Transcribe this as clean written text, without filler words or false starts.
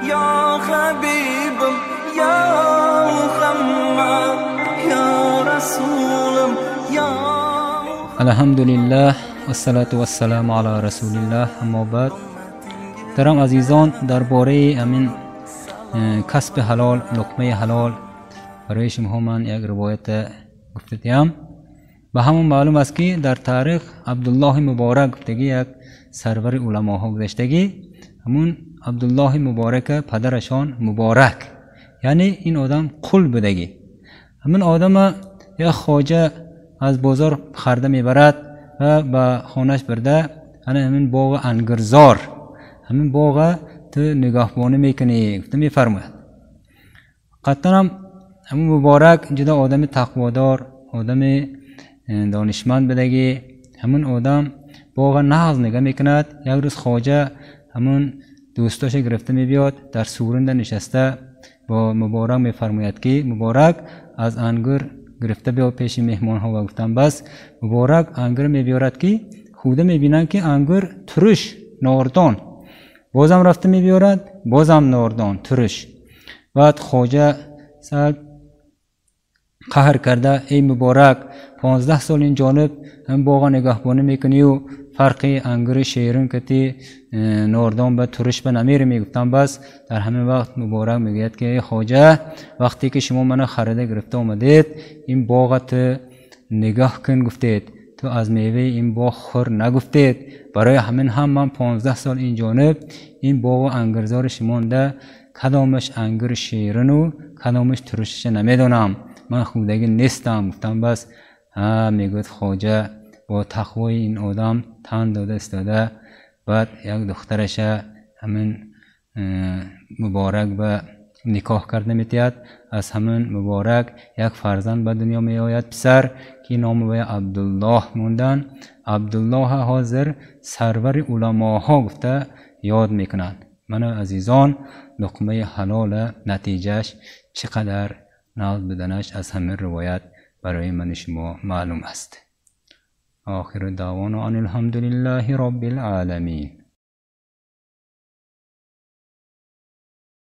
Ya Habibim, Ya Muhammad, Ya Rasulim, Ya Alhamdulillah, vassalatu vassalamu ala rasulillah, аммо баъд. Муҳтарам азизон, дар бораи ҳамин касби ҳалол, луқмаи ҳалол барои шумоҳо ман як ривоят гуфта диҳам. Ба ҳамон маълум аст, ки дар таърих Абдуллоҳи Муборак гуфтагӣ як сарвари уламоҳо гузаштагӣ. Ҳамун Абдуллоҳи Муборака падарашон Муборак, яъне ин одам қул будагӣ. Ҳамун одама як хоҷа аз бозор харда мебарад ва ба хонаш бурда, ана ҳамин боғи ангурзор, ҳамин боға ту нигоҳбонӣ мекунӣ гуфта мефармояд. Ҳақиқатан ҳам ҳамун Муборак ҷудо одами тақводор, одами донишманд будагӣ. Ҳамун одам боға нағз нигоҳ мекунад. Як рӯз хоҷа ҳамун дӯстоша гирифта мебиёд, дар сурунда нишаста бо Муборак мефармояд, ки Муборак, аз ангур гирифта биё пеши меҳмонҳо. Ва гуфтам бас Муборак ангур мебиёрад, ки худа мебинанд, ки ангур туруш, нордон. Бозам рафта мебиёрад, бозам нордон, туруш. Баъд хоҷа сал қаҳр карда: «Эй Муборак, 15 сол ин ҷониб ҳам боға нигаҳбонӣ мекунию фарқи ангури шерин кати нордон ба туруш ба намери?» Мегуфтам бас. Дар ҳамин вақт Муборак мегӯяд, ки эй хоҷа, вақте ки шумо мана харида гирифта омадед, ин боға ту нигоҳ кун гуфтед, ту аз меваи ин боғ хӯр нагуфтед. Барои ҳамин ҳам ман 15 сол ин ҷониб ин боғу ангурзори шумонда кадомаш ангури ширину кадомаш турушиша намедонам, ман худагӣ нестам, гуфтам бас. Ҳа, мегӯяд, хоҷа бо тақвои ин одам тан дода истода, баъд як духтараша ҳамин Муборак ба никоҳ карда метиҳад. Аз ҳамин Муборак як фарзанд ба дунё меояд, писар, ки номи вай Абдуллоҳ монданд. Абдуллоҳ ҳозир сарвари уламоҳо гуфта ёд мекунанд. Мана азизон, луқмаи ҳалола натиҷааш чӣ қадар нағз буданаш аз ҳамин ривоят барои мани шумо маълум аст. Охиру даъвоно ан алҳамдулиллаҳи роббил оламин.